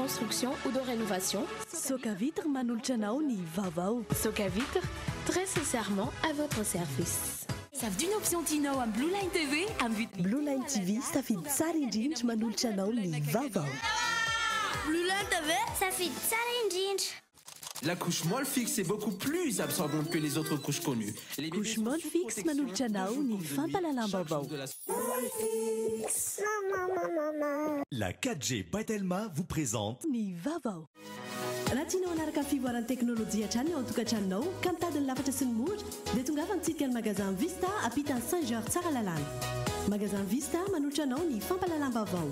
Construction ou de rénovation. Socavitre manolotra anao ny vaovao. Socavitre, très sincèrement à votre service. Safidio ny option tianao amin'ny Blue Line TV amin'ny vidiny. Blue Line TV, safidy tsara indrindra manolotra anao ny vaovao. Blue Line TV, safidy tsara indrindra. La couche Molfix est beaucoup plus absorbante que les autres couches connues. Les bébés Couche sont sous Molfix protection manolotra deux anao jours ny comme de nuit, chaque jour fampahalalam-baovao. de la La 4G by Telma vous présente Ny vaovao. Raha tianao hanaraka ny fivoaran'ny teknolojia hatrany ao an-tokantranonao ka mitady ny lafatra sy ny mora dia tongava mitsidika ny magasin Vista ampitan'ny Saint Georges Tsaralalàna. Magasin Vista manolotra anao ny fampahalalam-baovao.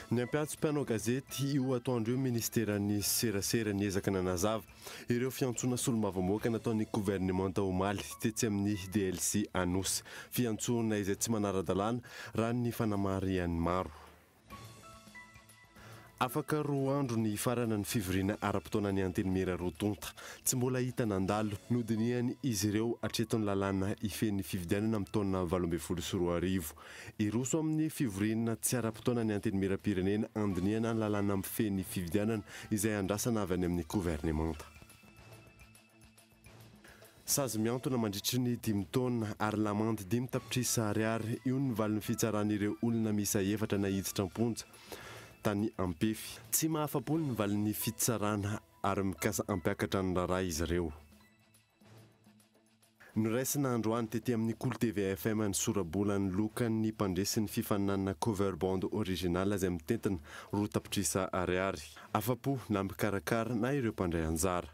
Ny ampiantso mpanao gazety io atoandro io ministeran'ny serasera niezaka nanazava ireo fiantsoana solombavambahoaka nataon'ny governemanta omaly tetsy amin'ny DLC Anosy. Fiantsoana izay tsy manara-dalàna raha ny fanamarihan'ny maro. Afaka 2 andro ny hifarana ny fivoriana ara-potoana ny Antenimiera roa tonta. Tsy mbola hita nandalo nodinihany izy ireo hatreto ny lalàna hifehy ny fifidianana amin'ny taona 2018. Hiroso amin'ny fivoriana tsy ara-potoana ny Antenimieram-pirenena handinihana ny lalàna mifehy ny fifidianana izay andrasana avy any amin'ny governemanta. Sazy miantona mandritry ny 5 taona ary lamandy 5 tapitrisa ariary io ny valin'ny fitsaran'ireo olona miisa 4 naiditra am-ponja tany Ampefy. Tsy mahafa-po ny valin'ny fitsarana ary mikasa hampiakatra ny raharaha izy ireo. Noraisina androany tety amin'ny Kolo TV FM ny sora-bolan'ny lokan'ny mpandresy ny fifaninanana cover band original izay mitentina 2 tapitrisa ariary. Afa-po na mikarakara na ireo mpandray anjara.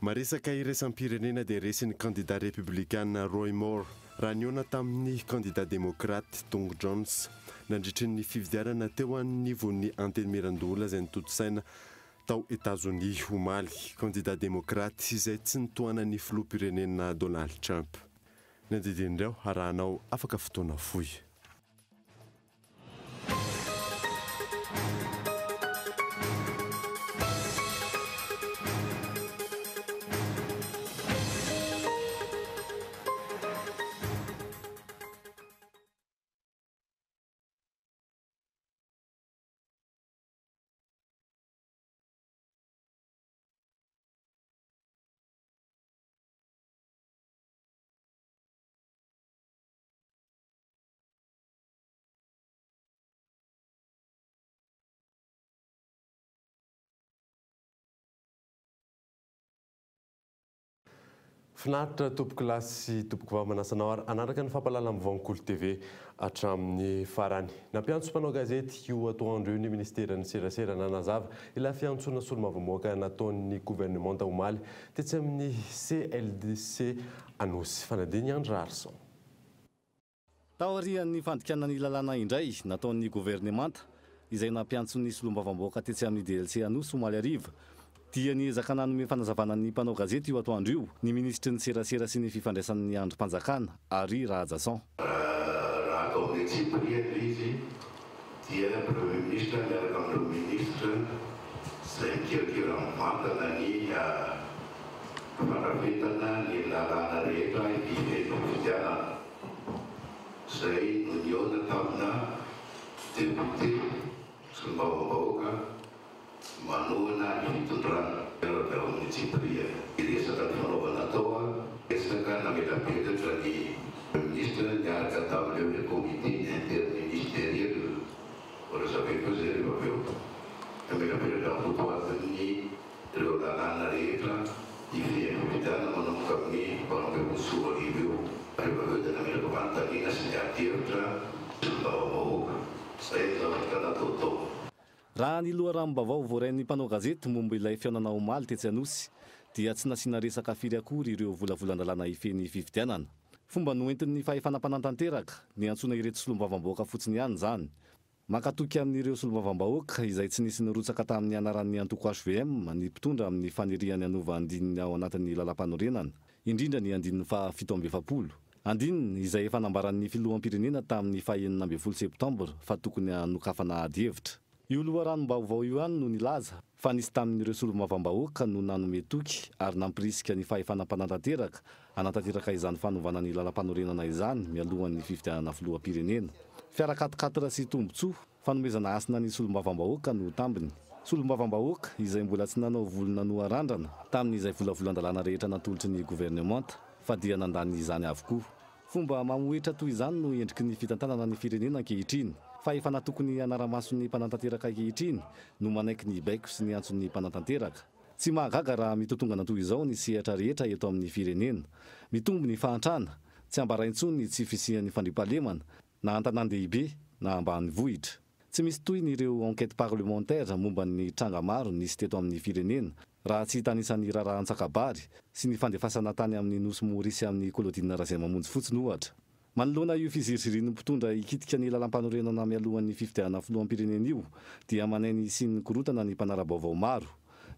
Maresaka iraisam-pirenena dia resin'ny kandida repoblikana Roy Moore raha nihaona tamin'ny kandida demokraty Doug Jones nandritry ny fifidianana teo anivon'ny Antenimierandoholona izay nitotosaina tao Etazonia omaly. Kandida demokraty izay tsy nitohanan'ny filoham-pirenena Donald Trump. Ny andidin'ireo arahanao afaka fotoana fohy. Finaritra tompoko lahy sy tompoko vavy manasa anao ary hanaraka ny fampahalalam-baovaon'ny Kolo TV hatramin'ny farany. Nampiantso mpanao gazety io atoandro io ny ministeran'ny serasera nanazava ilay fiantsoana solombavambahoaka nataon'ny governemanta omaly tetsy amin'ny CLDC Anosy. Fanadiny Andry Raharison. Taorian'ny fandikana ny lalàna indray nataon'ny governemanta izay nampiantso ny solombavambahoaka tetsy amin'ny DLC Anosy omaly hariva dia niezaka nanome fanazavana ny mpanao gazety io atoandro io ny minisitry ny serasera sy ny fifandraisan'ny andrim-panjakana Harry Rahajason. Raha atao amin'ny antsipiriany ilay izy dia Premier ministre miaraka amin'ireo ministre izay mikirakira mivantana ny fandrafetana ny lalàna rehetra hifehy ny fifidianana izay no nihaona tamina député solombavambahoaka manohana ny fitondrana avy ao amin'ny antsipiriany. Resaka ny fanaovana atao resaka namelabelatra ny ministre niaraka tamin'ireo hoe comité interministériel voalazabe koa izay rehefa avy eo namelabelatra ny votoatin'ny ireo lalàna rehetra hifehy ny fifidianana manomboka amin'ny 2018 io. Rehefa avy eo dia nametraka fanontaniana sy ny ady hevitra solombavambahoaka izay ny zavatra natao tao. Raha ny loharanom-baovao voarain'ny mpanao gazety momba ilay fihaonana omaly tetsy Anosy dia tsy nasiana resaka firy akory ireo volavolan-dalàna hifehy ny fifidianana. Fomba noentin'ny fahefana mpanatanteraka niantsoana ireto solombavambahoaka fotsiny ihany izany. Mankatoky amin'ireo solombavambahoaka izay tsy nisy nirotsaka tamin'ny anaran'ny antoko HVM ny mpitondra amin'ny faniriany hanova andininy ao anatin'ny lalàmpanorenana, indrindra ny andininy faha 47. Andininy izay efa nambaran'ny filoham-pirenena tamin'ny faha 16 septambra fa tokony hanokafana ady hevitra. Io loharanom-baovao io ihany no nilaza fa nisy tamin'ireo solombavambahoaka no nanome toky ary nampirisika ny fahefana mpanatanteraka hanatanteraka izany fanovana ny lalampanorenana izany mialohan'ny fifidianana filoham-pirenena. Fiara quat-quatre sy tombontsoa, fanomezana hasina ny solombavambahoaka no tambiny. Solombavambahoaka izay mbola tsy nanao volo nanoa randrana tamin'izay volavolan-dalàna rehetra natolotry ny governemanta fa dia nandany izany avokoa. Fomba mamohehitra toy izany no endriky ny fitantanana ny firenena ankehitriny. Fahefana tokony hanara-maso ny mpanatanteraka ankehitriny no manaiky ny baiko sy ny antson'ny mpanatanteraka. Tsy mahagaga raha mitotongana toy izao ny sehatra rehetra eto amin'ny firenena. Mitombo ny fahantrana, tsy ambara intsony ny tsy fisian'ny fandriampahalemana, na an-tanàn-dehibe na ambanivohitra. Tsy misy tohiny ireo enquêtes parlementaires momba ny tranga maro nisy teto amin'ny firenena, raha tsy hitanisa ny raharaha Antsakabary sy ny fandefasana tany amin'ny Nosy Maorisy amin'i Claudine Razaimamonjy fotsiny ohatra. Manoloana io fizirizirian'ny mpitondra hikitika ny lalampanorenana mialohan'ny fifidianana filoham-pirenena io dia manahy ny hisian'ny korontana ny mpanara-baovao maro.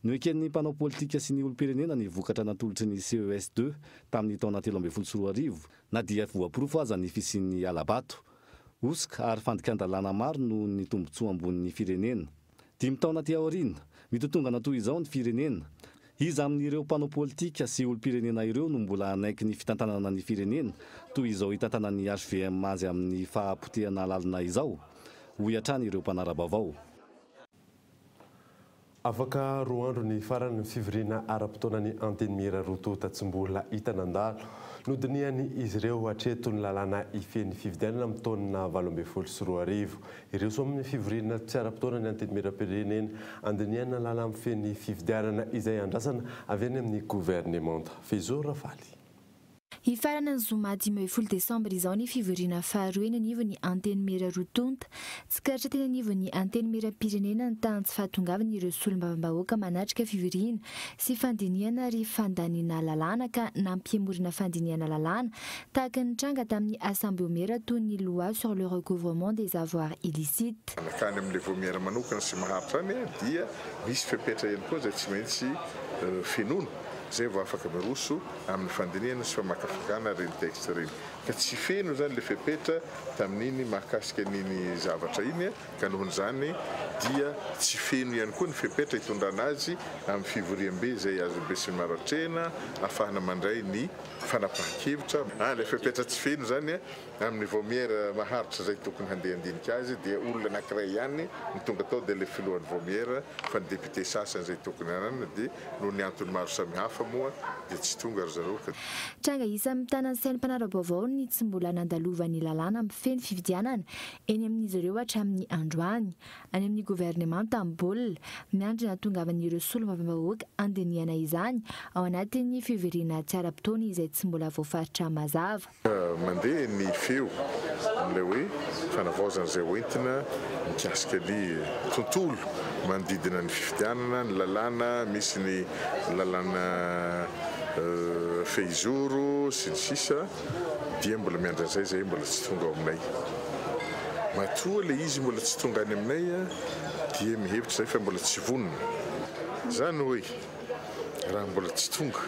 Noeken'ny mpanao politika sy ny olom-pirenena ny vokatra natolotry ny CES deux tamin'ny taona 2013 na dia voaporofo aza ny fisian'ny hala-bato, hosoka ary fandikan-dalàna maro noho ny tombontsoa ambonin'ny firenena. 5 taona aty aoriana, mitotongana toy izao ny firenena. Iza amin'ireo mpanao politika sy olom-pirenena ireo no mbola hanaiky ny fitantanana ny firenena toy izao hitantanan'ny HVM azy amin'ny fahapotehana lalina izao? Hoy hatrany ireo mpanara-baovao. Afaka 2 andro ny faran'ny fivoriana ara-potoanan'ny Antenimiera roa tonta tsy mbola hita nandalo. Nodinihan'izy ireo hatreto ny lalàna hifehy ny fifidianana amin'ny taona 2018. Hiroso amin'ny fivoriana tsy ara-potoana ny Antenimieram-pirenena andinihana lalàna mifehy ny fifidianana izay andrasana avy any amin'ny governemanta. Fehizo Rafaly. Hifarana ny zoma 15 desambra izao ny fivoriana faharoa eny anivon'ny Antenimiera roa tonta. Tsikaritra teny anivon'ny Antenimieram-pirenena ny tahan'ny tsy fahatongavan'ireo solombavambahoaka manatrika fivoriana sy fandinihana ary fandaniana lalàna ka nampihemorana fandinihana lalàna tahaka ny tranga tamin'ny asambleomera toy ny loi sur le recouvrement des avoirs illicites. Nankany amin'ilay vaomiera manokana sy maharitra any dia misy fepetra ihany koa izay tsy maintsy fenoina izay vao afaka miroso amin'ny fandinihana sy famakafakana ireny texte ireny. Ka tsy feno izany ilay fepetra tamin'iny mahakasika an'iny zavatra iny ka nohon'izany dia tsy feno ihany koa ny fepetra hitondrana azy amin'ny fivoriambe izay azon'ny besinimaro atrehina ahafahana mandray ny fanapahan-kevitra. Ilay fepetra tsy feno izany amin'ny vaomiera maharitra izay tokony handeha handinika azy dia olona anankiray ihany no tonga tao dia ilay filohan'ny vaomiera fa ny député sasany izay tokony hanana dia noho ny antony maro samihafa moa dia tsy tonga ry zareo ka. Tranga isan'ny mitana ny sain'ny mpanara-baovao ny tsy mbola nandalovan'ny lalàna mifehy ny fifidianana eny amin'izy ireo hatramin'ny androany. Any amin'ny governemanta amin'ny baolina, miandry ny hahatongavan'ireo solombavambahoaka handinihana izany ao anatin'ny fivoriana tsy ara-potoana izay tsy mbola voafaritra mazava. Mandeha ny feo amin'ilay hoe fanavaozana izay hoentina mikasika ny tontolo manodidina ny fifidianana, ny lalàna, misy ny lalàna fehizoro sy ny sisa dia mbola miandry an'izay izahay mbola tsy tonga ao aminay. Matoa ilay izy mbola tsy tonga any aminay dia mihevitra izahay fa mbola tsy vonona. Izany hoe raha mbola tsy tonga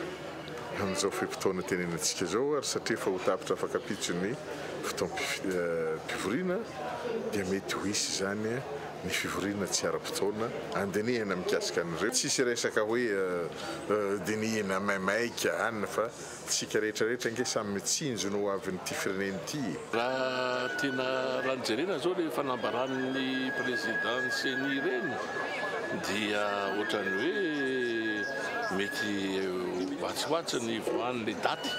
amin'izao fe-potoana tenenantsika izao ary satria efa ho tapitra afaka ampitso ny fotoam-pivoriana dia mety ho hisy izany ny fivoriana tsy ara-potoana andinihana mikasika an'ireo. Tsisy resaka hoe dinihina maimaika anona fa tsika rehetra rehetra ange samy mitsinjo ny ho avin'ity firenena ity e. Raha tena raha ny jerena izao ilay fanambaran'ny président ny ceni ireny dia ohatran'ny hoe mety ho atsy ho atsy ny hivoahan'ilay daty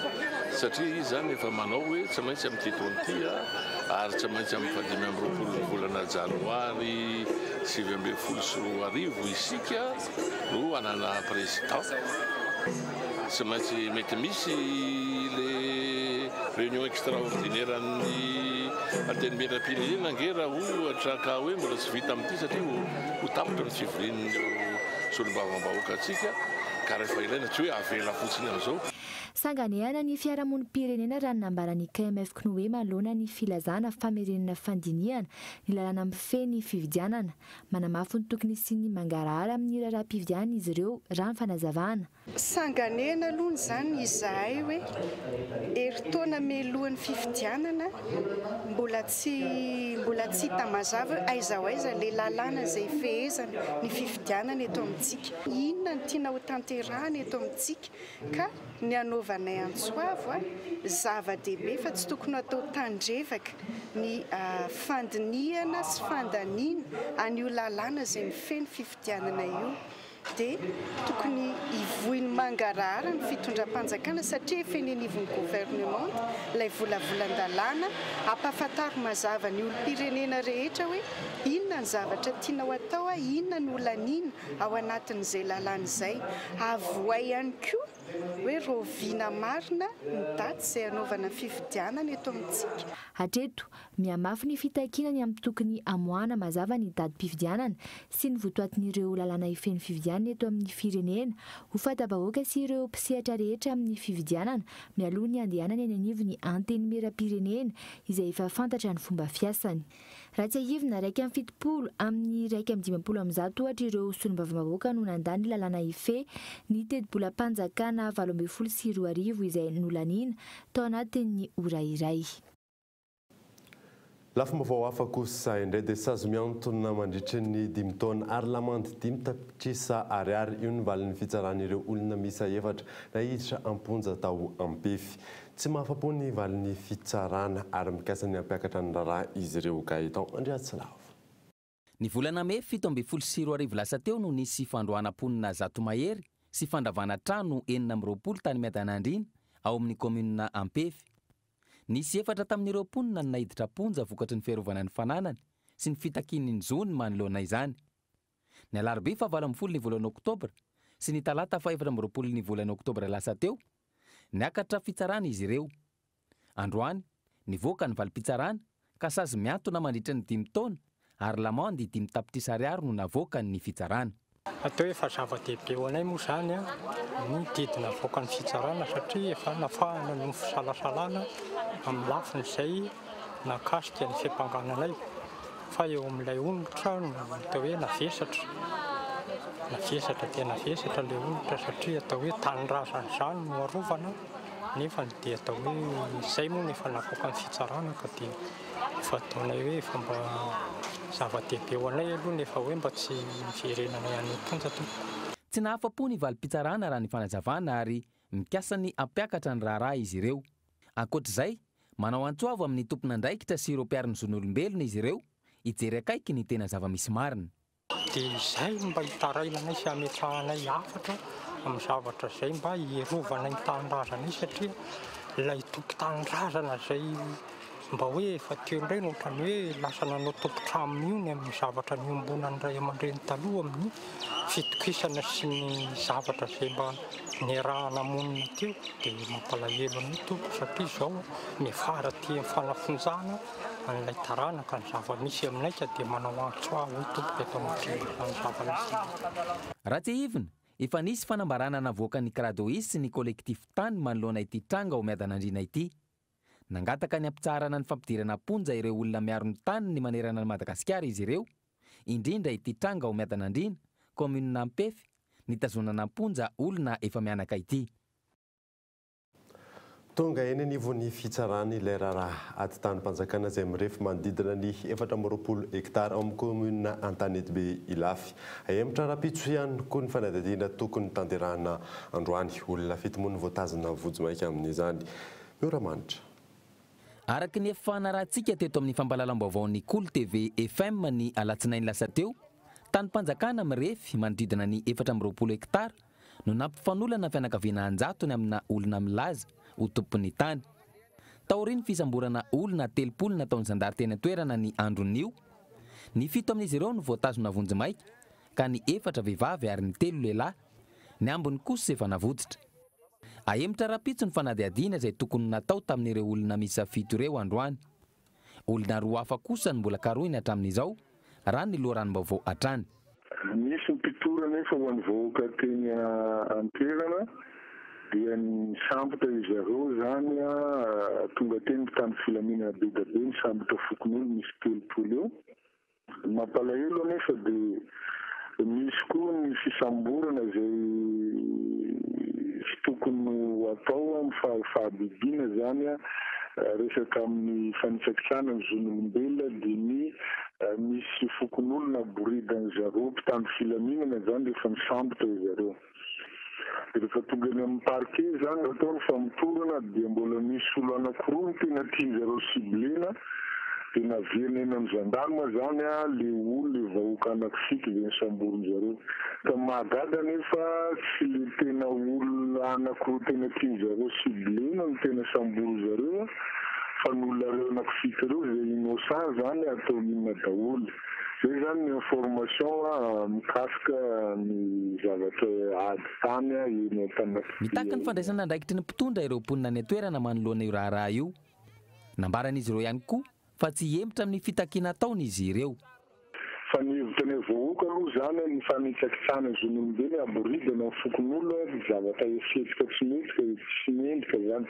satria izy izany efa manao hoe tsy maintsy amin'ity taona ity ary tsy maintsy amin'ny fahadimy amby roapolo ny volana janoary 2019 isika no hanana président. Tsy maintsy mety misy ilay réunion extraordinaire an'ny Antenimierampirenena ange raha ohatra ka hoe mbola tsy vita amin'ity satria ho tapitra ny fivorian'ny solombavambahoaka antsika ka rehefa ilaina tsy hoe avela fotsiny amin'izao. Sanganehana ny fiarahamonim-pirenena raha ny nambaran'ny KMF Cnoe manoloana ny filazana famerenana fandinihana ny lalàna mifehy ny fifidianana. Manamafy ny tokony hisian'ny mangarahara amin'ny raharaham-pifidianana izy ireo raha ny fanazavana. Sanganehana aloha izany izahay hoe herintaona mialohan'ny fifidianana mbola tsy mbola tsy hita mazava hoe aiza ho aiza ilay lalàna izay ifehezana ny fifidianana eto amintsika. Inona no tiana ho tanterahana eto amintsika ka ny hanaovanay antso avo zava-dehibe fa tsy tokony ho atao tandrevaka ny fandinihana sy fandaniana an'io lalàna izay mifehy ny fifidianana io. dia tokony hivoy ny mangarahara ny fitondram-panjakana satria efa eny anivon'ny governemanta ilay volavolan-dalàna, ampahafantaro mazava ny olom-pirenena rehetra hoe inona ny zavatra tianao atao, inona no holaniana ao anatin'izay lalàna izay, avohay ihany koa hoe rahoviana marina ny daty izay hanaovana fifidianana eto amintsika. Hatreto, mihamafy ny fitakiana ny amin'ny tokony hamoahana mazava ny datim-pifidianana sy ny votoatin'ireo lalàna hifehy ny fifidianana eto amin'ny firenena ho fanta-bahoaka sy ireo mpisehatra rehetra amin'ny fifidianana mialoha ny handehanany eny anivon'ny Antenimierampirenena izay efa fantatra ny fomba fiasany. Raha tsiahivina, 71 amin'ny 151 ohatra ireo solombavambahoaka no nandany ny lalàna hifehy ny tetibolam-panjakana 2018 izay nolaniana tao anatin'ny ora iray. Lafim-baovao hafa kosa indray dia sazy mihantona mandritry ny dimy taona ary lamandy dimy tapitrisa ariary io ny valin'ny fitsaran'ireo olona miisa efatra naiditra am-ponja tao Ampefy. Tsy mahafa-po ny valin'ny fitsarana ary mikasa ny hampiakatra ny raharaha izy ireo. Gaëtan Andriatsilavo. Ny volana mey 2017 lasa teo no nisy fandroahana mponina 100 mahery sy fandravana trano 26 tany Miadanandriana ao amin'ny kaominina Ampefy. Nisy efatra tamin'ireo mponina no naiditra am-ponja vokatry ny fiarovana ny fananany sy ny fitakiany ny zony manoloana izany. Ny alarobia faha-18 ny volana oktobra sy ny talata faha-24 ny volana oktobra lasa teo, niakatra fitsarana izy ireo. Androany, nivoaka ny valim-pitsarana ka sazy mihantona mandritra ny dimy taona ary lamandy dimy tapitrisa ariary no navoakan'ny fitsarana. Atao hoe efa zava-dehibe ho anay moa izany ny didy navoakan'ny fitsarana satria efa nafahana noho ny fisalasalana amin'ny lafiny izay nahakasika ny fiampangana anay fa eo amin'ilay onitra no atao hoe navesatra, navesatra dia navesatra ilay onitra satria atao hoe tanindrazana izany no arovana nefa dia atao hoe izay moa no efa navoakan'ny fitsarana ka dia Efa ataonay hoe efa mba zava-dehibe ho anay aloha ny efa hoe mba tsy hiverenanay any am-ponja tompoko. Tsy nahafa-po ny valim-pitsarana raha ny fanazavana ary mikasa ny hampiakatra ny raharaha izy ireo. Ankoatra izay, manao antso avo amin'ny tompon'andraikitra sy ireo mpiaro ny zon'olombelona izy ireo hijery akaiky ny tena zava-misy marina. Dia izay no mba hitarainanay sy hametrahanay hafatra amin'ny zavatra izay mba hierovanay ny tanindrazanay satria ilay tompon-tanindrazana izay mba hoe efa teo indray no ohatran'ny hoe lasa nanao tompon-trano mihony amin'ny zavatra niombonan'ny ray aman-dreny taloha amin'ny fitokisana sy ny zavatra izay mba niarahana monina teo dia mampalahelo anay tompoko satria izao miafara aty amin'ny fanafonjana an'ilay taranaka ny zava-misy aminay ka dia manao antso aho hoy tompoko eto anatrehan'izany zava-misy izany. Raha tsiahivina, efa nisy fanambarana navoakan'ny Cradois sy ny Collectif Tany manoloana ity tranga ao Miadanandriana ity. Nangataka ny hampitsaharana ny fampidirana am-ponja ireo olona miaro ny taniny manerana an'i Madagasikara izy ireo, indrindra ity tranga ao Miadanandriana, kaominina Ampefy, nitazonana am-ponja olona efa-mianaka ity. Tonga eny anivon'ny fitsarana ilay raharaha ady tanim-panjakana izay mirefy manodidina ny 24 hektara ao amin'ny kaominina Antanetibe Ilafy. Ahemotra rahampitso ihany koa ny fanadihadiana tokony tanterahina androany. Olona fito moa no voatazona vonjimaika amin'izany. Miora Manitra. Araka ny efa narahantsika teto amin'ny fampahalalam-baovaon'ny Kolo TV FM ny alatsinainy lasa teo, tanim-panjakana mirefy manodidina ny 24 hektara no nampifanolana fianakaviana an-jatony amina olona milaza ho tompon'ny tany. Taorian'ny fisamborana olona 30 nataon'ny zandary teny an-toerana ny andron'io, ny fito amin'izy ireo no voatazona vonjimaika ka ny efatra vehivavy ary ny telo lehilahy, ny ambiny kosa efa navotsitra. Ahemotra rahampitso ny fanadihadiana izay tokony natao tamin'ireo olona miisa fito ireo androany. Olona roa hafa kosa no mbola karohina hatramin'izao, raha ny loharanom-baovao hatrany. Nisy ny mpitory anefa ho an'ny vahoaka teny an-toerana. Dia nisambotra izareo izany tonga teny mpitandro filaminana be da be nisambotra fokonolona misy 30 eo. Ny mampalahelo anefa dia misy koa ny fisamborana izay tsy tokony ho atao amin'ny fahabibiana izany resaka amin'ny fanitsakitsahana ny zon'olombelona dia ny misy fokonolona aboridan'ny zareo mpitandro filaminana izany rehefa misambotra izareo. Dia rehefa tonga eny amin'ny parquet izany atao ny famotorana dia mbola misy olo anakiroa no tena tian'zareo ciblena dia naverina eny amin'ny gendarme izany le olo le vahoaka anakifito izay nosamborin'zareo. Ka ny mahagaga anefa tsy le tena olona anakiroa tena tian'zareo ciblena no tena samborin'zareo fa ny olona reo anakifito reo izay innocent izany atao inona daholo. Zay zany ny information mikasika ny zavatra ady tany eny Antanakivia Mitaky ny eny. fandraisana andraikitry ny mpitondra ireo mponina any an-toerana manoloana io raharaha io. Nambaran'izy ireo ihany koa fa tsy hihemotra amin'ny fitakiana ataony izy ireo. Fa ny hevitra ny vahoaka aloha zany ny fanitsakitsahana ny zon'olombelona aboridana ny fokonolona zavatra fihetsika tsy mety ka tsy mendrika zany.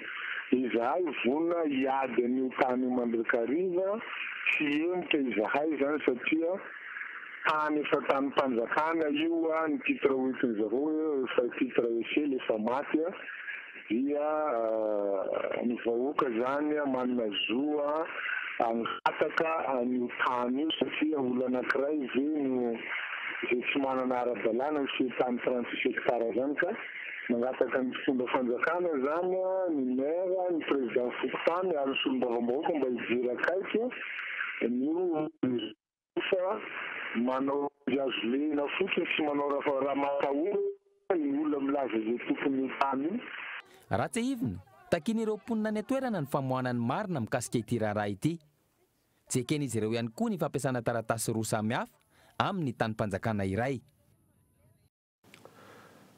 Izahay vonona hiady an'io tany io mandrakariva. Tsy hihemotra izahay izany satria tany efa tanim-panjakana io ny titre hoentin zareo hoe efa titre echelle efa maty dia ny vahoaka izany manana zo hangataka an'io tany io satria olona anankiray ve no izay tsy manana ara-dalàna mifehy tany 36 hectares izany ka Mangataka ny mpitondra fanjakana izany, ny maire, ny président fokontany ary ny solombavambahoaka mba hijery akaiky an'io fa manao azo lena fotsiny sy manao raha mampahorana ny olona milaza izay tompon'io tany io. Raha tsiahivina, takian'ireo mponina any an-toerana ny famoahana ny marina mikasika ity raharaha ity. Tsy eken'izy ireo ihany koa ny fampiasana taratasy roa samy hafa amin'ny tanim-panjakana iray.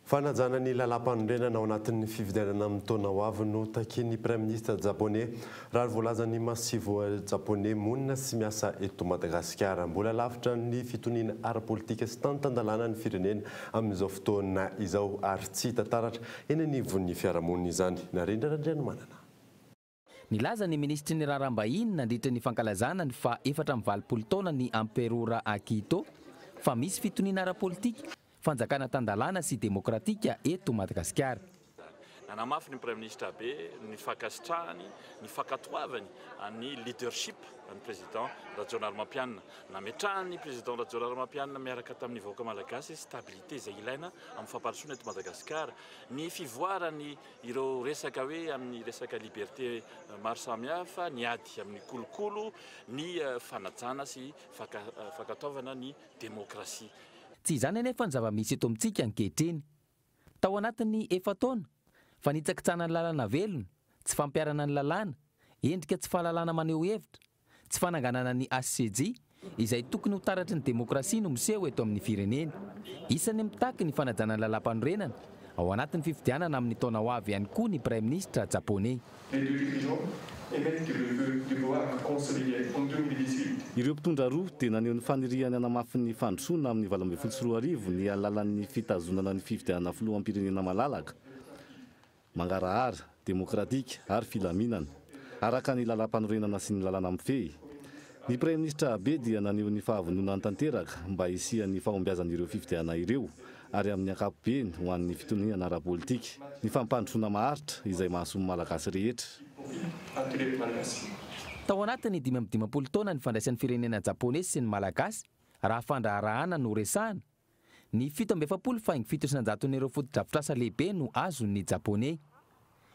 Fanajana ny lalàmpanorenana ao anatin'ny fifidianana amin'ny taona ho avy no takian'ny Praiminisitra Japoney, raha ny voalazan'ny masoivoho Japoney monina sy miasa eto Madagasikara. Mbola lavitra ny fitoniana ara-politika sy tany tan-dalàna ny firenena amin'izao fotoana izao ary tsy hita taratra eny anivon'ny fiarahamonina izany. Narindra Randrianomanana. Nilaza ny minisitry ny Raharaham-bahiny nandritra ny fankalazana ny faha 84 taona ny Amperora Akihito fa misy fitoniana ara-politika, fanjakana tan-dalàna sy demokratika eto Madagasikara. Nanamafy ny Praiminisitra Abe ny fankasitrahany ny fankatoavany ny leadership an'ny Président Rajaonarimampianina. Nametrahan'ny Président Rajaonarimampianina miaraka tamin'ny vahoaka Malagasy stabilité izay ilaina amin'ny fampandrosoana eto Madagasikara. Ny fivoaran'ny Ireo resaka hoe amin'ny resaka liberté maro samihafa, ny ady amin'ny kolokolo, ny fanajana sy fankatoavana ny demokrasia. Tsy izany anefa ny zava-misy eto amintsika ankehitriny. Tao anatin'ny efa-taona, fanitsakitsahana ny lalana velona, tsy fampiharana ny lalàna, endrika tsy fahalalana maneho hevitra, Tsy fananganana ny HCJ, izay tokony ho taratry ny demokrasia no miseho eto amin'ny firenena. Isan'ny mitaky ny fanajana ny lalàmpanorenana ao anatin'ny fifidianana amin'ny taona ho avy ihany koa ny praiminisitra japoney. Les deux dirigeants émettent le vœu de voir consolider en 2018. Ireo mpitondra roa dia naneho ny faniriany hanamafy ny fandrosoana amin'ny 2018 ny alalan'ny fitazonana ny fifidianana filoham-pirenena malalaka. Mangarahara, demokratika ary filaminana, araka ny lalàmpanorenana sy ny lalàna mifehy. Ny Praiminisitra Abe dia naneho ny fahavononany tanteraka mba hisian'ny fahombiazan'ireo fifidianana ireo ary amin'ny ankapobeny ho an'ny fitoniana ara-politika, ny fampandrosoana maharitra izay mahasoa ny Malagasy rehetra. Tao anatin'ny 55 taona nifandraisan'ny firenena Japoney sy ny Malagasy, raha fandraharahana no resahana, Ny 47 faingo fito isan-jaton'ireo fotodrafitrasa lehibe no azon'ny Japoney.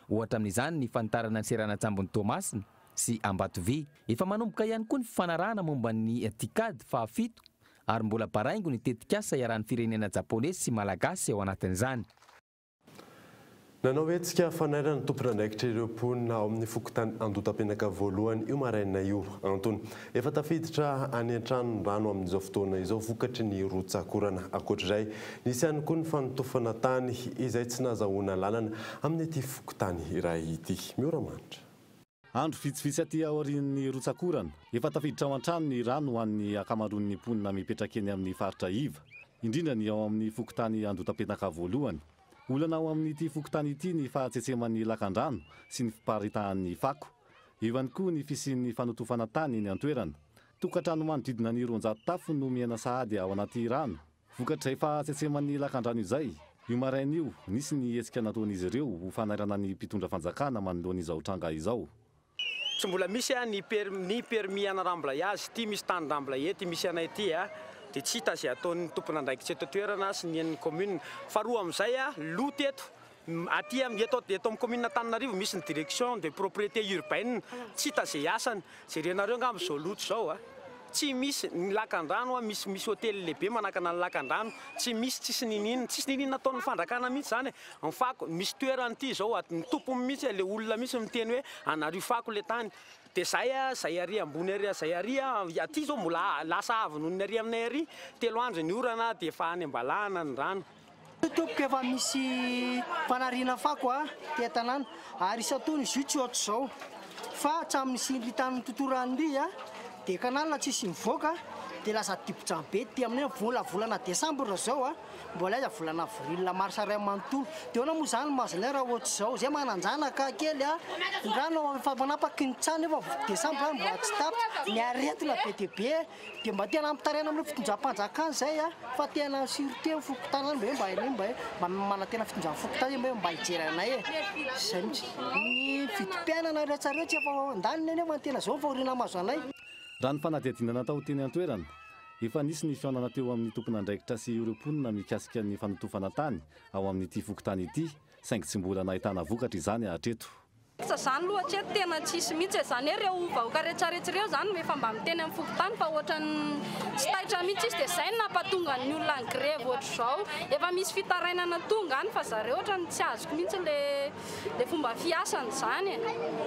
Ohatra amin'izany ny fanitarana ny seranan-tsambon'i Toamasina sy Ambatovy. Efa manomboka ihany koa ny fifanarahana momba ny TICAD fahafito ary mbola baraingo ny tetikasa iarahan'ny firenena Japoney sy Malagasy ao anatin'izany. Nanao hetsika fanairana ny tompon'andraikitra ireo mponina ao amin'ny fokontany Andotapenaka voalohany io maraina io. Antony, efa tafiditra any an-trano ny rano amin'izao fotoana izao vokatry ny rotsak'orana. Ankoatra izay, nisy ihany koa ny fanotofana tany izay tsy nahazahoana lalana amin'ity fokontany iray ity. Mioramanitra. Andro vitsivitsy aty aorian'ny rotsak'orana, efa tafiditra ao an-trano ny rano ho an'ny ankamaroan'ny mponina mipetraka eny amin'ny faritra iva, indrindra ny ao amin'ny fokontany Andotapenaka voalohany. Olana ao amin'ity fokontany ity ny fahatsetseman'ny lakandrano sy ny fiparitahan'ny fako. Eo ihany koa ny fisian'ny fanotofana tany eny an-toerana. Tokantrano manodidina ny 200 tafo no miaina sahady ao anaty rano. Vokatr'izay fahatsetseman'ny lakandrano izay, io maraina io, nisy ny hetsika nataon'izy ireo ho fanairana ny mpitondra fanjakana manoloana izao tranga izao. Tsy mbola misy ny ny permis ana remblayage ity misy tany remblayer ity misy anay ity dia tsy hita izay ataon'ny tompon'andraikitra eto an-toerana sy ny an'ny commune. Faharoa amin'izay loto eto aty amin'ny eto eto amin'ny commune Antananarivo misy ny direction de propriété urbaine tsy hita izay asany. Jerenareo angamba izao loto izao. Tsy misy ny lakandrano misy misy hotely lehibe manakana ny lakandrano tsy misy tsisy niniana tsisy niniana ataon'ny fandrakana mihitsy zany e ny fako misy toerana ity zao at ny tompony mihitsy le olona mihitsy miteny hoe anario fako le tany de zay a zay ary ambony ary zay ary aty zao mbola lasa avo noho ny ary aminay ary telo andro ny orana de efa any ambalahana ny rano. Tompoko efa misy fanariana fako a ty an-tanàna ary isan-taona izy io tsy ohatr'izao fa hatramin'ny nisian'ry tany totorano ry a dia canal tsisy mivoaka dia lasa dibo-drano be ty aminay vola volana desambra zao a mbola aiza volana avril mars ray manontolo dia ahoana moa zany mahazo anay raha ohatr'izao zay manan-janaka kely a ny rano efa manapaky ny trano nefa desambra mbola tsy tapitra ny aretina be dia be Dia mba tena ampitaraina amin'ireo fitondram-panjakana izay a, fa tena sûreté ny fokontany zany mba hoe mba hainay mba hoe mba manantena fitondran'ny fokontany mba hoe mba hijery anay e, zay mihitsy. Ny vidim-piainana rehetrarehetra efa ao an-daniny anefa ny tena zao ny fahoriana mahazo anay. Raha ny fanadihadiana natao teny an-toerana, efa nisy ny fihaonana teo amin'ny tompon'andraikitra sy ireo mponina mikasika ny fanotofana tany ao amin'ity fokontany ity, saingy tsy mbola nahitana vokatra izany hatreto. Sa zany loha hatreto tena tsisy mihitsy e, zany hoe reo vahoaka retraretra ireo zany no efa mba miteny amin'ny fokontany fa ohatran'ny tsy taitra mihitsy izy dia zay no nampatonga ny olona ny grevy ohatr'izao, efa misy fitarainana tonga any fa zareo ohatran'ny tsy azoko mihitsy le le fomba fiasany zany e,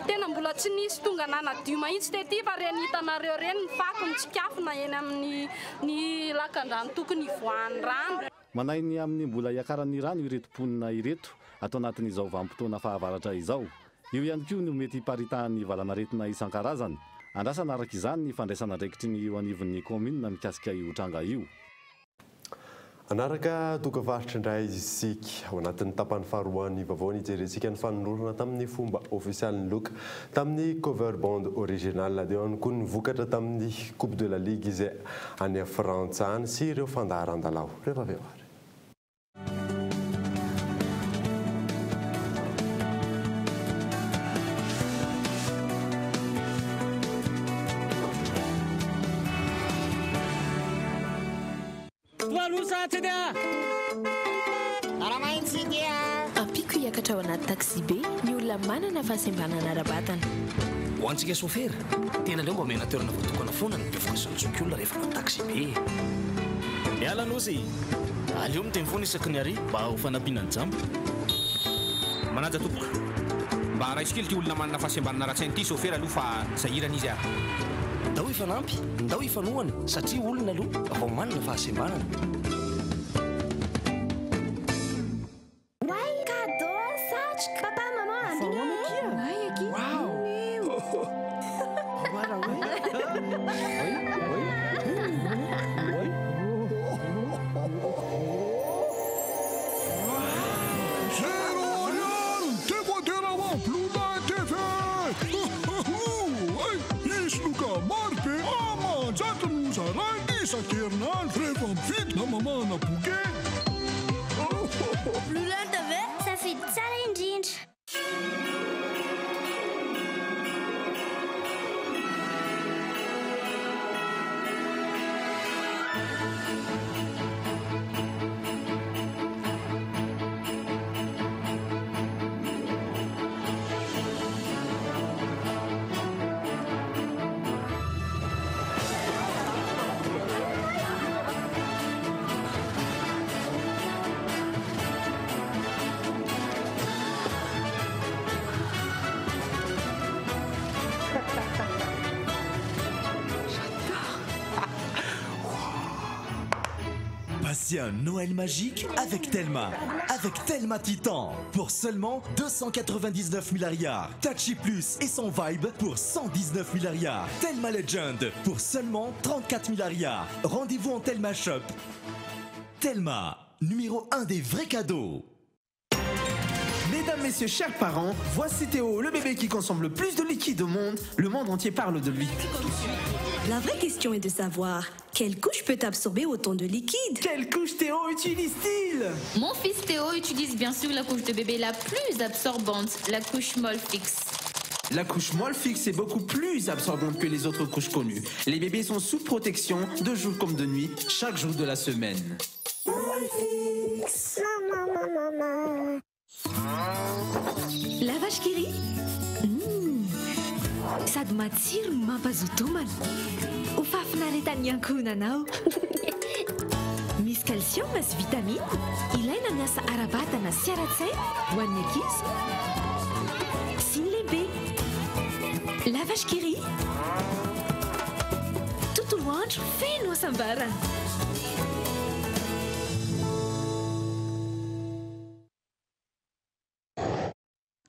tena mbola tsy nisy tonga nanadio mahitsy tety fa reny hitanareo reny ny fako mitsikafona eny amin'ny ny lakandrano tokony hivoahan'ny rano. Manahy ny amin'ny mbola hiakaran'ny rano ireto mponina ireto ato anatin'izao vanim-potoana fahavaratra izao. Eo ihany koa no mety hiparitahan'ny valanaretina isan-karazany. Andrasana araka izany ny fandraisan'andraikitry ny eo anivon'ny kaominina mikasika io tranga io. Hanaraka dokam-paritra indray isika. Ao anatin'ny tapany faharoan'ny vaovao nijerentsika ny fanolorana tamin'ny fomba ofisialy ny loka tamin'ny cover band original. Dia eo ihany koa ny vokatra tamin'ny Coupe de la Ligue izay any Frantsa any sy ireo fandaharan-dalao. Rehefa avy eo ary. Ampiako hiakatra ao anaty taxi-be ny olona manana fahasembanana ara-batana. Ho antsika sôfera, tena aleo mba omena toerana voatokana foana ny bevoka sy ny zokiolona rehefa hanao taxi-be e. Miala Nosy! Aleo miteny foana isaky ny arrêt mba ho fanampiana ny jamba. Manaja tompoko. Mba raiso kely ity olona manana fahasembanana ara-tsaina ity sôfera aloha fa sahirana izy a. Ndao hifanampy, ndao hifanohana satria olona aloha vao manana fahasembanana. Oay cadeau satroka papa maman ambina e. Oay akia. Wow. Zéro ariary ny devoadera ao amin'ny Blue Line TV! Hisy loka maro be aman-jatony ho zaraina isan-kerinandro rehefa mividy na mamahana bouquet. Blue Line TV, safidy tsara indrindra! Passez un Noël magique avec Telma. Avec Telma Titan. Pour seulement 299 000 ariary. Touchy Plus et son Vibe pour 119 000 ariary. Telma Legend pour seulement 34 000 ariary. Rendez-vous en Telma Shop. Telma, numéro 1 des vrais cadeaux. Mesdames, Messieurs, chers parents, voici Théo, le bébé qui consomme le plus de liquide au monde. Le monde entier parle de lui. La vraie question est de savoir quelle couche peut absorber autant de liquide. Quelle couche Théo utilise-t-il? Mon fils Théo utilise bien sûr la couche de bébé la plus absorbante, la couche Molfix. La couche Molfix est beaucoup plus absorbante que les autres couches connues. Les bébés sont sous protection de jour comme de nuit, chaque jour de la semaine. Molfix. Maman, maman, maman. La vache qui rit. Sady matsiro no mampazoto homana. Ho fahafinaretan'ny ankohonanao. Misy calcium sy vitamine ilaina miasa ara-batana sy ara-tsaina ho an'ny ankizy sy ny lehibe. La vache qui rit. Tontolo andro feno hasambarana.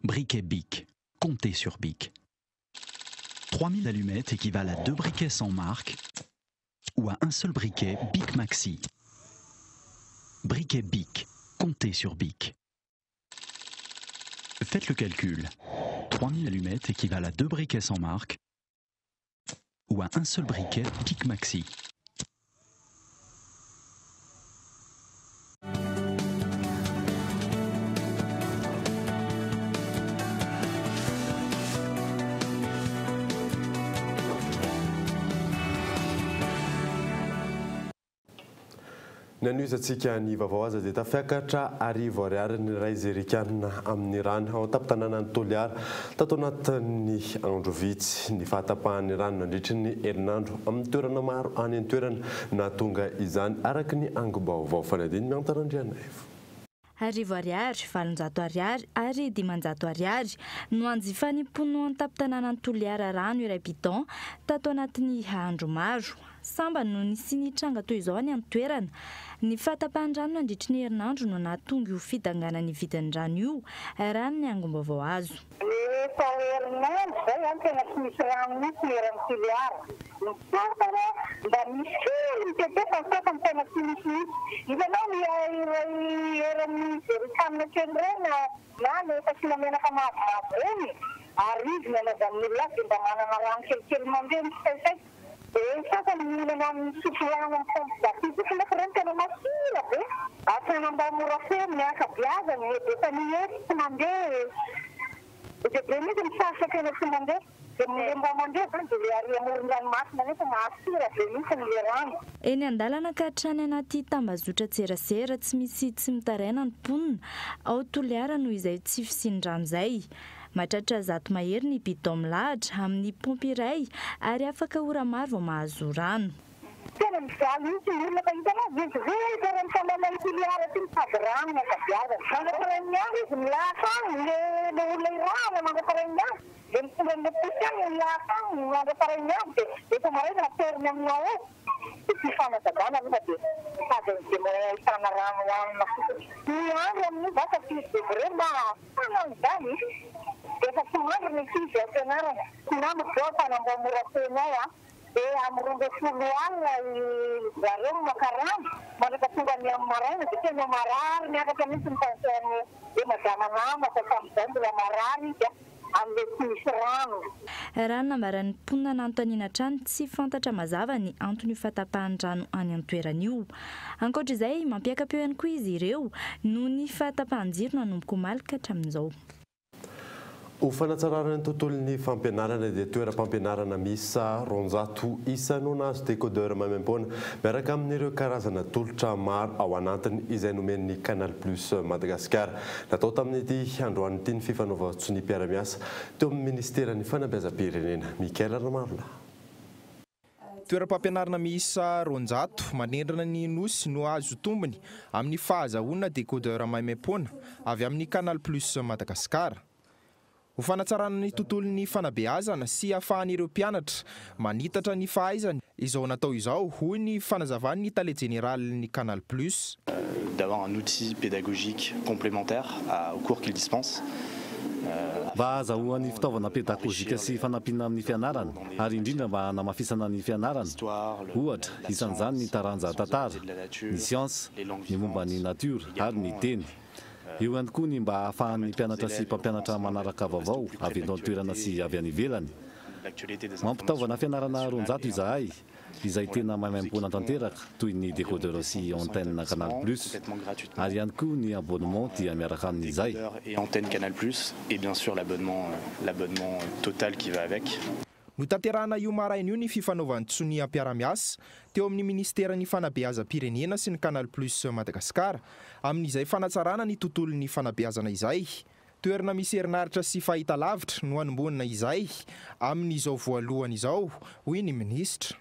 Briquet Bic. Comptez sur Bic. 3000 allumettes équivalent à 2 briquets sans marque ou à un seul briquet Bic Maxi. Briquet Bic. Comptez sur Bic. Faites le calcul. 3000 allumettes équivalent à 2 briquets sans marque ou à un seul briquet Bic Maxi. Nanohizantsika ny vaovao aza dia tafiakatra 1000 ariary ny iray zerikanina amin'ny rano ao an-tampon-tanànan'i Toliara tato anatin'ny andro vitsy. Ny fahatapahan'ny rano nandritry ny herinandro amin'ny toerana maro any an-toerana nahatonga izany araka ny angom-baovao fanadino miantana Andrianaivo. 1000 ariary, 800 ariary ary 500 ariary no anjifan'ny mponina ao an-tampon-tanànan'i Toliara rano iray bidon tato anatin'ny andro maro. Sambany no nisian'ny tranga toy izao any an-toerana. Ny fahatapahan-drano nandritry ny herinandro no nahatonga io fidanganan'ny vidin'ny rano io, raha ny angom-baovao azo. Efa herinandro izay an, tena tsy misy rano mihitsy ny eran'i Toliara. Ny sasany mba misy kely mitete fa ny sasany tena tsy misy mihitsy. Hitanao ny iray eran'ny zerikanina kely ireny na ilay efa asiana menaka mavomavo ireny, 1000 ny anaovan'ny olona azy dia mba manana rano kelikely mandeha misaisaiky. Dia ny sasany mihinana amin'ny misotro rano amin'ny paompy d'appui fotsiny nefa ireny tena masira be. Hatrany Ambamorafeno ny ankabeazany e, Betania etsy tsy mandeha e. Be dia be mihitsy ny faritra tena tsy mandeha. Dia le mba mandeha zany dia le ary amoron-dranomasina nefa masira be mihitsy le rano. Eny an-dalana ka hatrany anaty tambazotran-tserasera tsy misy tsy mitaraina ny mponina ao Toliara noho izay tsy fisian'ny rano izay. Mahatratra 100 mahery ny bidon milahatra amin'ny paompy iray ary afaka ora maro vao mahazo rano. Tena mijaly mihitsy ny olona fa hitanao vezivezy eran'ny tanànan'i Toliara ity mitady rano ny ankabeazany. Mandra-parain'ny andro izy milahatra any, le le olona irahana mandra-parain'ny andro, dia mitondra an'ilay posy any milahatra any mandra-parain'ny andro dia efa maraina ateriny aminao eo. Tsy fanazavana aloha dia mitady an'izay moyen ahitana rano hohanina fotsiny. Ny andro amin'io va fa firy degré mba hahafahana an'izany? Dia efa tsy mandry ny ankizy ao am-pianarana. Tsy namako izao Antanambao Morafeno ao an! Dia amin'ny 12 alina i zareo no maka rano, mandraka tonga ny amin'ny maraina dia tena marary miakatra mihitsy ny tension-n'i le madama namako hatramin'izao mbola marary izy an! Amin'ilay tsy misy rano. Raha ny nambaran'ny mponina nanontaniana hatrany, tsy fantatra mazava ny anton'io fahatapahan-drano any an-toerana io. Ankoatra izay, mampiaka-peo ihany koa izy ireo noho ny fahatapahan-jiro nanomboka omaly ka hatramin'izao. Ho fanatsarana ny tontolon'ny fampianarana dia toeram-pampianarana miisa 200 isa no nahazo décodeur maimaimpoana miaraka amin'ireo karazana tolotra maro ao anatiny izay nomen'ny Canal Plus Madagasikara. Natao tamin'ity androany ity ny fifanaovan-tsonia mpiara-miasa teo amin'ny ministeran'ny fanabeazam-pirenena. Mickaël Ramarolahy. Toeram-pampianarana miisa 200 manerana ny Nosy no azo tombony amin'ny fahazahoana décodeur maimaimpoana avy amin'ny Canal Plus Madagasikara. Ho fanatsarana ny tontolon'ny fanabeazana sy ahafahan'ireo mpianatra manitatra ny fahaizany izao natao izao, hoy ny fanazavan'ny tale jeneralin'ny Canal Plus. D'avoir un outil pédagogique complémentaire au cours qu'il dispense. Mba hahazahoany fitaovana pedagojika sy fanampiana amin'ny fianarana, ary indrindra mba hanamafisana ny fianarana. Ohatra, isan'izany ny taranja tantara, ny siansa, ny momba ny natiora ary ny teny. Eo ihany koa ny mba hahafahan'ny mpianatra sy mpampianatra manaraka vaovao avy eto an-toerana sy avy any ivelany. Mampitaovana fianarana 200 izahay, izay tena maimaimpoana tanteraka, toy ny décodeur sy antenne Canal Plus. Ary ihany koa ny abonnement dia miaraka amin'izay. Et antenne Canal Plus et bien sûr l'abonnement l'abonnement total qui va avec. Notanterahina io maraina io ny fifanaovan-tsonia mpiara-miasa teo amin'ny minisiteran'ny Fanabeazam-pirenena sy ny Canal Plus Madagascar amin'izay fanatsarana ny tontolon'ny fanabeazana izay. Toerana misy herinaratra sy fahitalavitra no hanombohana izay amin'izao voalohany izao, hoy ny minisitra.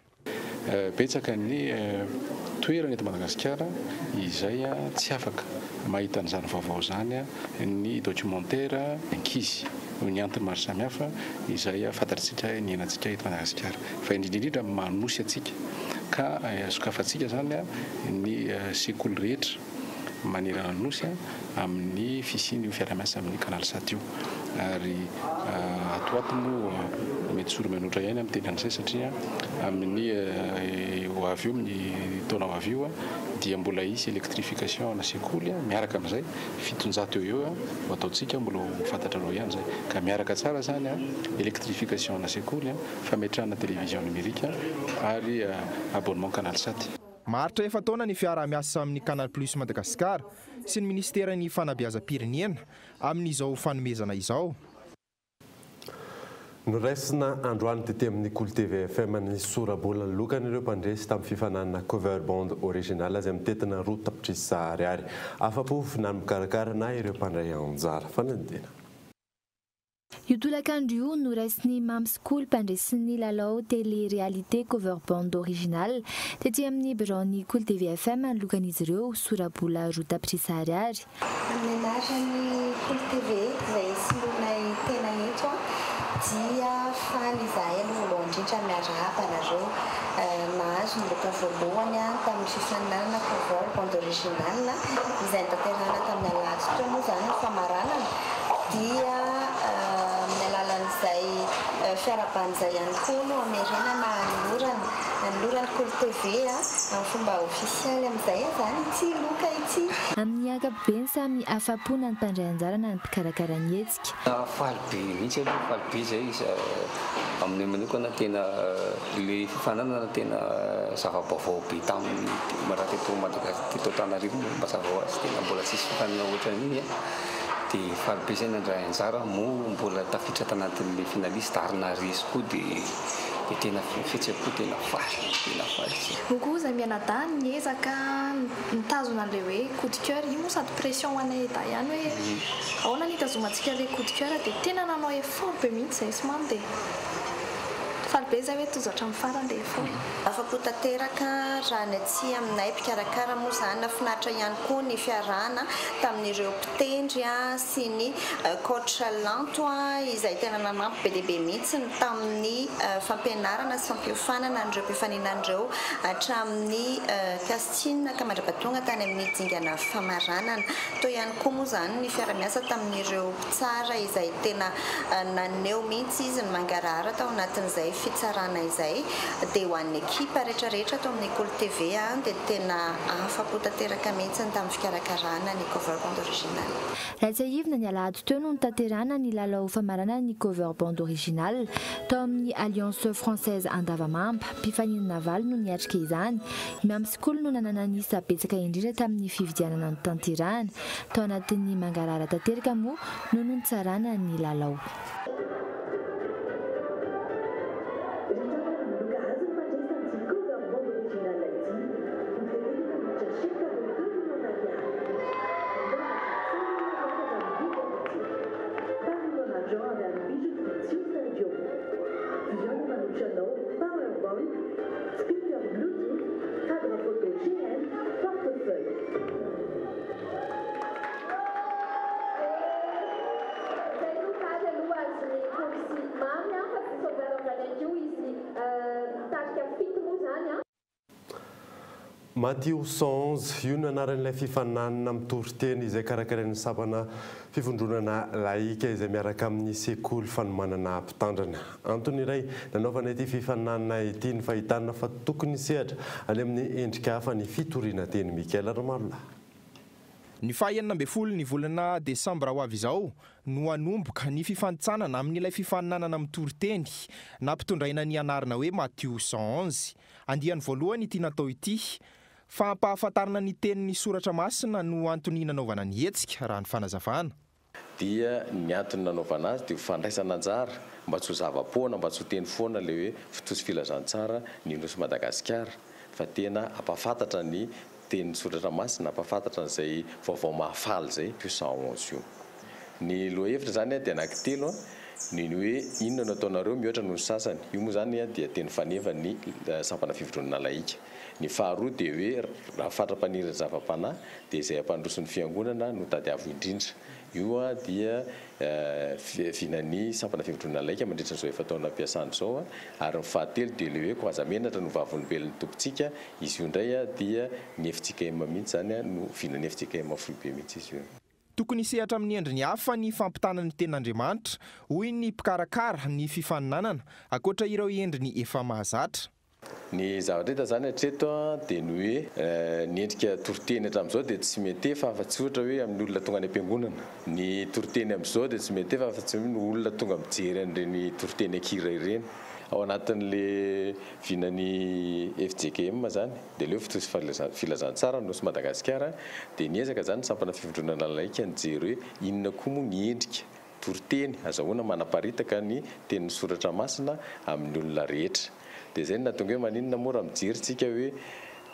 Betsaka ny toerana eto Madagasikara izay tsy afaka mahita an'izany vaovao izany ny documentaire ankizy noho ny antony maro samihafa izay fantatritsika niainantsika eto Madagasikara fa indrindra indrindra manosy antsika ka sokafantsika izany ny sekoly rehetra manerana ny Nosy amin'ny fisian'io fiaraha-miasa amin'ny Canal Sat io. Ary ato ho ato moa mety tsy ho roa ihany amin'ny teny an'izay satria amin'ny ho avy io, amin'ny taona ho avy io dia mbola hisy électrification ana sekoly miaraka amin'izay, 700 eo ho eo ho ataontsika, mbola ho fantatrareo ihany izay. Ka miaraka tsara izany électrification ana sekoly, fametrahana télévision numérique ary abonnement Canal Sat. Maharitra efa-taona ny fiaraha-miasa amin'ny Canal Plus Madagascar sy ny minisiteran'ny Fanabeazam-pirenena amin'izao fanomezana izao. Noraisina androany tety amin'ny Kolo TV FM ny sora-bola lokan'ireo mpandresy tamin'ny fifaninanana Cover Band Original izay mitentina 2 tapitrisa ariary. Afa-po na ny mpikarakara na ireo mpandray anjara. Fanadihadiana. Io tolakandro io noraisin'i Mamy sy Kolo mpandresin'ny lalao télé réalité Cover Band Original tety amin'ny biraon'ny Kolo TV FM ny lokan'izy ireo, sora-bola 2 tapitrisa ariary. Amin'ny anaran'ny Kolo TV izay soloinay tena eto dia faly izahay aloha voalohany indrindra miarahaba anareo nahazo ny loka voalohany tamin'ny fifaninanana Cover Band Original izay notanterahina tamin'ny alahady teo moa izany ny famaranana dia amin'ny alalan'izay fiarahabana izay ihany koa no hamerenana hanolorana hanoloran'ny Kolo TV amin'ny fomba ofisialy amin'izay izany ity loka ity. Amin'ny ankapobeny samy afa-po na ny mpandray anjara na ny mpikarakara ny hetsika. Faly be mihitsy aloha, faly be izay aminay manokana tena ilay fifaninanana tena zava-baovao be tamin'ny raha teto Madagasikara teto Antananarivo moa mazava ho azy tena mbola tsisy fifaninanana ohatran'iny dia faly be izay nandray anjara moa mbola tafiditra tanatin'ilay finaliste ary naharesy koa dia dia tena fihetseham-po tena faly tena faly izay. Moa koa izay mianadahy niezaka nitazona an'ilay hoe coup de coeur, io moa sady pression ho anay edahy ihany hoe ahoana ny hitazomantsika ilay coup de coeur dia tena nanao effort be mihitsy izahay sy Mamy dia faly be izahay hoe tojo hatramin'ny farany ilay effort. Afa-po tanteraka raha ny aty aminay mpikarakara moa izany, nahafinaritra ihany koa ny fiarahana tamin'ireo mpitendry sy ny coach Lanto izay tena nanampy be dia be mihitsy tamin'ny fampianarana sy fampiofanana an'ireo mpifaninana ireo hatramin'ny casting ka mandra-pahatonga tany amin'ny dingana famaranana. Teo ihany koa moa izany ny fiara-miasa tamin'ireo mpitsara izay tena naneho mihitsy izy ny mangarahara tao anatin'izay fitsarana izay. Dia ho an'ny ekipa rehetra rehetra ato amin'ny Kolo TV dia tena afa-po tanteraka mihitsy tamin'ny fikarakarana ny cover bande original. Raha tsiahivina, ny alahady teo no notanterahina ny lalao famaranana ny cover bande original tao amin'ny Alliance Française Andavamamba. Mpifaninana valo no niatrika izany. I Mamy sy Kolo no nanana ny isa betsaka indrindra tamin'ny fividianana notanterahina. Tao anatin'ny mangarahara tanteraka moa no nontsarana ny lalao. Matio 111, io no anaran'ilay fifaninanana mitoriteny izay karakarain'ny sampana fivondronana laika izay miaraka amin'ny sekoly fanomanana mpitandrina. Antony iray nanaovana ity fifaninanana ity ny fahitana fa tokony sehatra any amin'ny endrika hafa ny fitoriana teny. Mickaël Ramarolahy. Ny faha 16 ny volana desambra ho avy izao no hanomboka ny fifanintsanana amin'ilay fifaninanana mitory teny nampitondraina ny anarana hoe Matio 111. Andiany voalohany ity natao ity. Fampahafantarana ny tenin'ny soratra masina no antony nanaovana ny hetsika, raha ny fanazavana. Dia ny antony nanaovana azy dia ho fandraisana anjara mba tsy ho zava-poana, mba tsy ho teny foana ilay hoe fitosy filazantsara ny Nosy Madagasikara fa tena hampahafantatra ny tenin'ny soratra masina, hampahafantatra an'izay vaovao mahafaly izay io 111 io. Ny lohahevitra izany dia anankitelo, ny ny hoe inona no ataonareo mihoatra noho ny sasany, io moa izany dia teny faneva ny sampana fivondronana laika. Ny faharoa dia hoe raha fatra-paniry ny zava-panahy dia izay hampandroso ny fiangonana no tadiavo indrindra. Io dia vinan'ny sampana fivondronana laika mandritra izao efa-taona mpiasana izao. Ary ny fahatelo dia ilay hoe koa aza menatra no vavolombelon'ny Tompontsika, izy io indray dia ny fjkm mihitsy izany no vinan'ny fjkm foibe mihitsy izy io. Tokony hisehatra amin'ny endriny hafa ny fampitana ny tenin'Andriamanitra, hoy ny mpikarakara ny fifaninanana, ankoatra ireo endriny efa mahazatra. Ny zavatra hita izany hatreto dia ny hoe ny endrika toriteny hatramin'izao dia tsy miantefa afa-tsy ohatra hoe amin'ny olona tonga any am-piangonana. Ny toriteny amin'izao dia tsy miantefa afa-tsy ny olona tonga mijery an'ireny toriteny an-kira ireny. Ao anatin'ilay vinan'ny fjkm izany dia ilay hoe fitohy filazantsara Nosy Madagasikara dia niezaka izany ny sampana fivondronana laika nijery hoe inona koa moa ny endrika toriteny azahoana manaparitaka ny tenin'ny soratra masina amin'ny olona rehetra. Dia izay no nahatonga hoe maninona moa raha mijery tsika hoe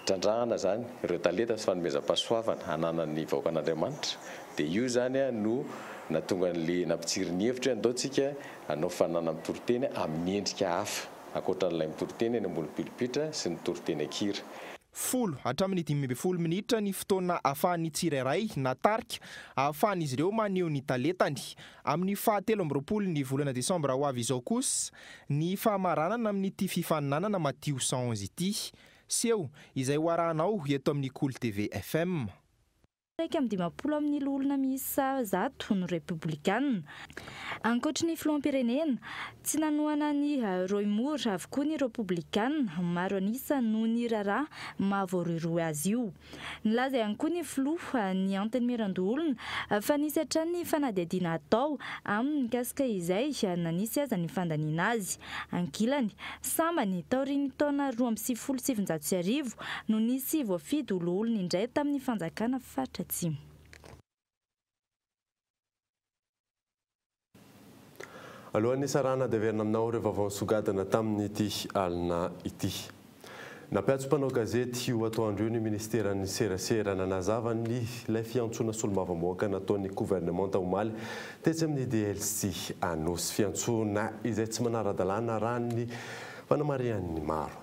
trandrahana izany ireo talenta sy fanomezam-pahasoavana ananan'ny vahoakan'Andriamanitra. Dia io izany no nahatonga an'ilay nampitsiry ny hevitra hoe andao tsika hanao fananana mitoriteny amin'ny endrika hafa ankoatran'ilay mitoriteny eny ambony pilipitra sy ny toriteny an-kira. 10 hatramin'ny 15 minitra ny fotoana ahafahan'ny tsirairay na tarika ahafahan'izy ireo maneho ny talentany. Amin'ny faha 23 ny volana desambra ho avy izao kosa ny famaranana amin'ity fifaninanana Matio 111 ity. Seho izay ho arahanao eto amin'ny Kolo TV FM. 51 amin'ny loholona miisa 100 no Repoblikanina. Ankoatry ny filoham-pirenena, tsy nanohana an'i Roy Moore avokoa ny Repoblikanina maro an'isa noho ny raharaha mahavoarohirohy azy io. Nilaza ihany koa ny filoha ny Antenimierandoholona fa nisy hatrany ny fanadihadiana hatao aminy mikasika izay na nisy aza ny fandaniana azy. Ankilany, sambany taorian'ny taona 1992 no nisy voafidy ho loholona indray tamin'ny fanjakana faritra Atsimo. Alohan'ny hisarahana dia averina aminao ireo vaovao nisogadina tamin'ity alina ity. Nampiantso mpanao gazety io atoandro io ny ministeran'ny serasera nanazava ny ilay fiantsoana solombavambahoaka nataon'ny governemanta omaly tetsy amin'ny DLC Anosy. Fiantsoana izay tsy manara-dalàna raha ny fanamarihan'ny maro.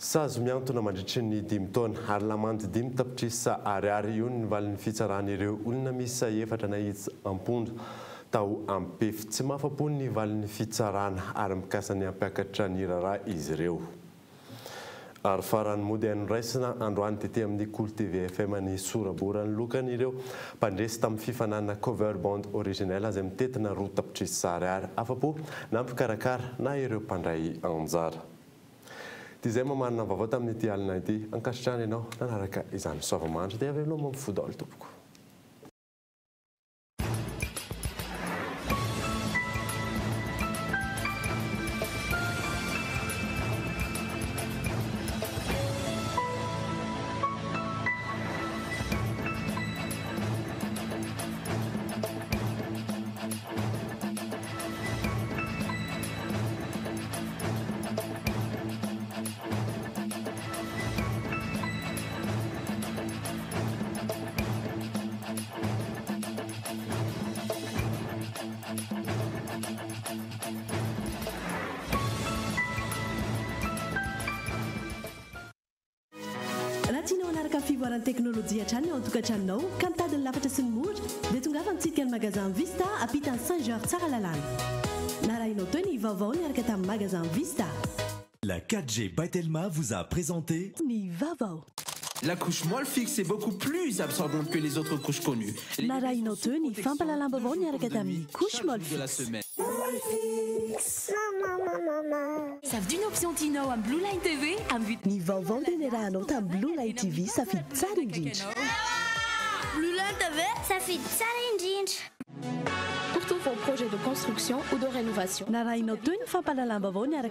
Sazy mihantona mandritry ny dimy taona ary lamandy 5 tapitrisa ariary io ny valin'ny fitsaran'ireo olona miisa efatra nahitsy am-ponja tao Ampefy. Tsy mahafa-po ny valin'ny fitsarana ary mikasa ny hampiakatra ny raharaha izy ireo. Ary farany moa dia noraisina androany tety amin'ny Kolo TV FM ny sora-boran'ny lokan'ireo mpandresy tamin'ny fifaninanana cover band originel izay mitentina 2 tapitrisa ariary. Afa-po na mpikarakara na ireo mpandray anjara. Dia izay mamarana vaovao tamin'ity alina ity. Ankasitrahana ianao nanaraka izany soava-mandry dia avy eo mifoha daholo tompoko. Raha tianao hanaraka ny fivoaran'ny teknôlôjia hatrany ao an-tokantranonao ka mitady ny lafatra sy ny mora dia tongava mitsidika ny magasin Vista ampitan'ny Saint Georges Tsaralalàna. Narahinao teo ny vaovao niaraka tamin'ny magasin Vista. La 4G by Telma vous a présenté ny vaovao. La couche Molfix est beaucoup plus absorbante que les autres couches connues. Narahinao teo ny fampahalalam-baovao niaraka tamin'ny couche De la Molfix. semaine. Maman, maman, maman. Safidio ny option tianao amin'ny Blue Line TV amin'ny Ny vaovao dia niarahanao tamin'ny Blue Line TV, safidy tsara indrindra. Blue Line TV, safidy tsara indrindra. Pour tous vos projets de construction ou de rénovation. Narahinao teo ny fampahalalam-baovao niaraka.